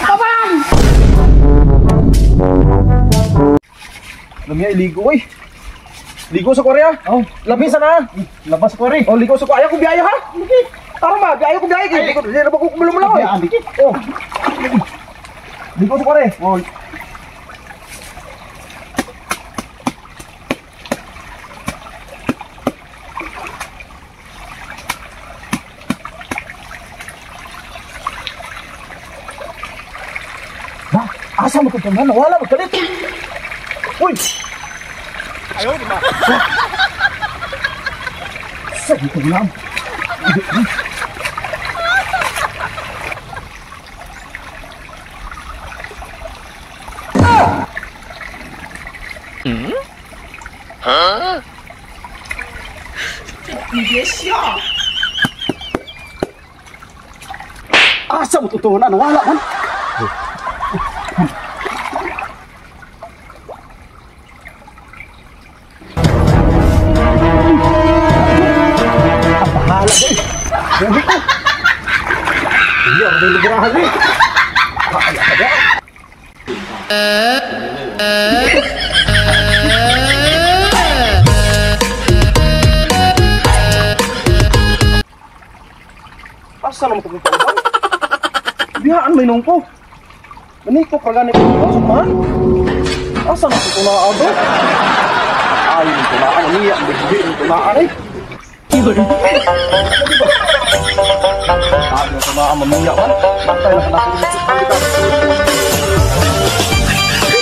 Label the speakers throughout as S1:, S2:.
S1: Tabang!
S2: Lamiya iligo oy. Ligo sa Korea. Oh, labisa na. Labas Korea. Oh, ligo sa Korea. Ayaw ko biyaya ha. Tara ma, ayaw ko biyaya kay. Di na ba ko kumulumulaw eh. Oh. Ligo sa Korea. Oh. Ba, asa mo ko na wala magkalit. Uy.
S3: Ayaw di ba?
S2: Sa dito lang.
S3: Hmm? Huh?
S1: 你别笑。
S2: Asa mo tutunan wala man. Bahala deh. Buhi ko. Iya, udah librahan eh. Kaya ka ba? Asa naman itong pagkakas? Biyaan may nung ko. Maniko, praganit ko. Man. Asa naman itong naado? Ayaw ng tunaan. Niya, ang bigbi ng tunaan eh. Ayaw ng tunaan, mamiya man. Bantay lang ka natin.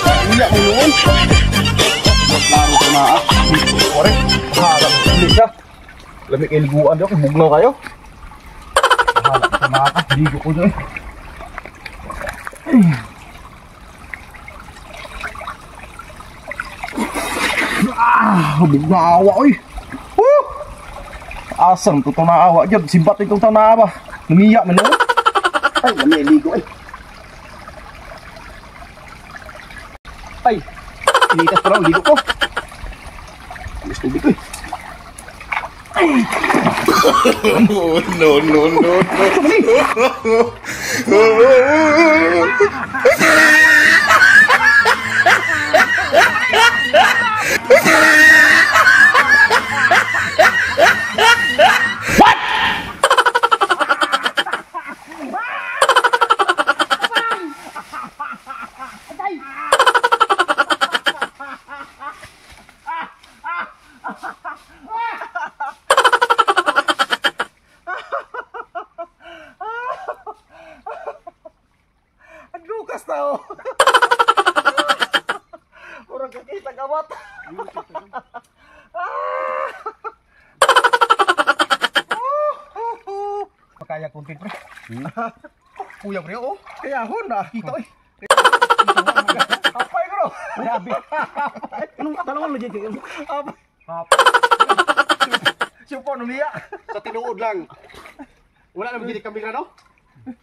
S2: Mamiya mo yun. Laro tunaan. Ore, harap. Bilis siya. Lamig iliguan diyo. Bugnaw kayo. Ligo ko doon. Ah, bugnawa oy. Woo! Asam to naawa gyud, simbat itong tanawa. Namiya man no. Ay, lami ligo ay. Ay. Initas pa raw ligo ko. Gusto tubig ko. Ay.
S3: Oh, no, no, no, no.
S2: What? Lukas tao. Orang kakita kawat. Makaya konti pre. Kuya pre oh. Kaya hon na kita oy. Apay ko. Grabe. Anong dalawang lagi kayo? Apay. Sipo no niya.
S3: Sa tinuod lang. Wala naman gid kamera no?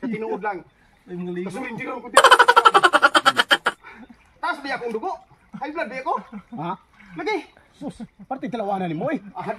S3: Sa tinuod lang. Taas di akong dugo. High blood di ako.
S2: Ha?
S3: Lagi.
S2: Sus, parte dalawa na ni mo eh.
S3: Ah,